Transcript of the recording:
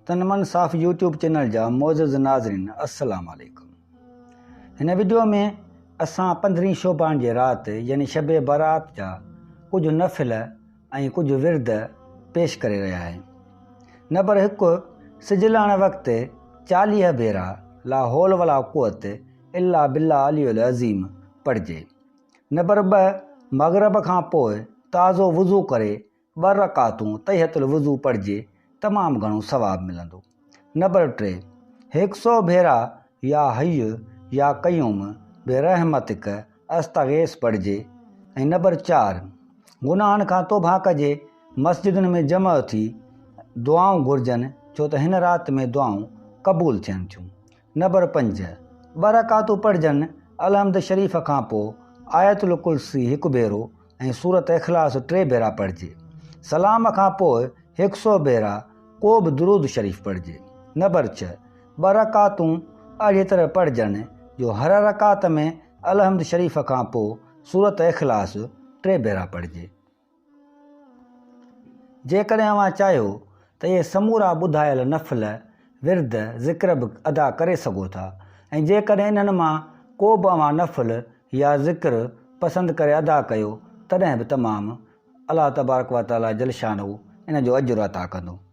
تن من صاف يوٽيوب چينل جا معزز ناظرين السلام عليڪم هن وڊيو ۾ اسان پندرهين شعبان جي رات يعني شب برات جا ڪجهه نفل ۽ ڪجهه ورد پيش ڪري رهيا آهيون نمبر هڪ سج لهڻ وقت 40 ڀيرا لا حول ولا قوت الا بالله علي العظيم پڙهجي نمبر ٻه مغرب کان پوء تازو وضو ڪري ٻه رڪعتون تحية الوضو پڙهجي تمام گهڻو ثواب ملندو. نمبر ٽي، هڪ سو ڀيرا يا حي يا قيوم برحمتڪ استغيث پڙهجي ۽ نمبر چار، گناهن کان توبه ڪجي، مسجدن ۾ جمع ٿي دعائون گهرجن ڇو ته هن رات ۾ دعائون قبول ٿين ٿيون. نمبر پنج، ٻه رڪعتون پڙهجن، الحمد شريف کان پوء آيت الڪرسي هڪ ڀيرو ۽ سورة اخلاص ٽي ڀيرا پڙهجي. سلام کان پوء هڪ سو ڀيرا ڪو به درود شريف پڙهجي. نمبر ڇهه، ٻه رڪعتون اهڙيء طرح پڙهجن جو هر رڪعت ۾ الحمد شريف کان پوء سورة اخلاص ٽي ڀيرا پڙهجي. جيڪڏهن اوهان چاهيو ته اهي سمورا ٻڌايل نفل، ورد، ذڪر به ادا ڪري سگهو ٿا ۽ جيڪڏهن انهن مان ڪو به اوهان نفل يا ذڪر پسند ڪري ادا ڪيو تڏهن به تمام الله تبارڪ و تعاليٰ جل شانه ان جو اجر عطا ڪندو.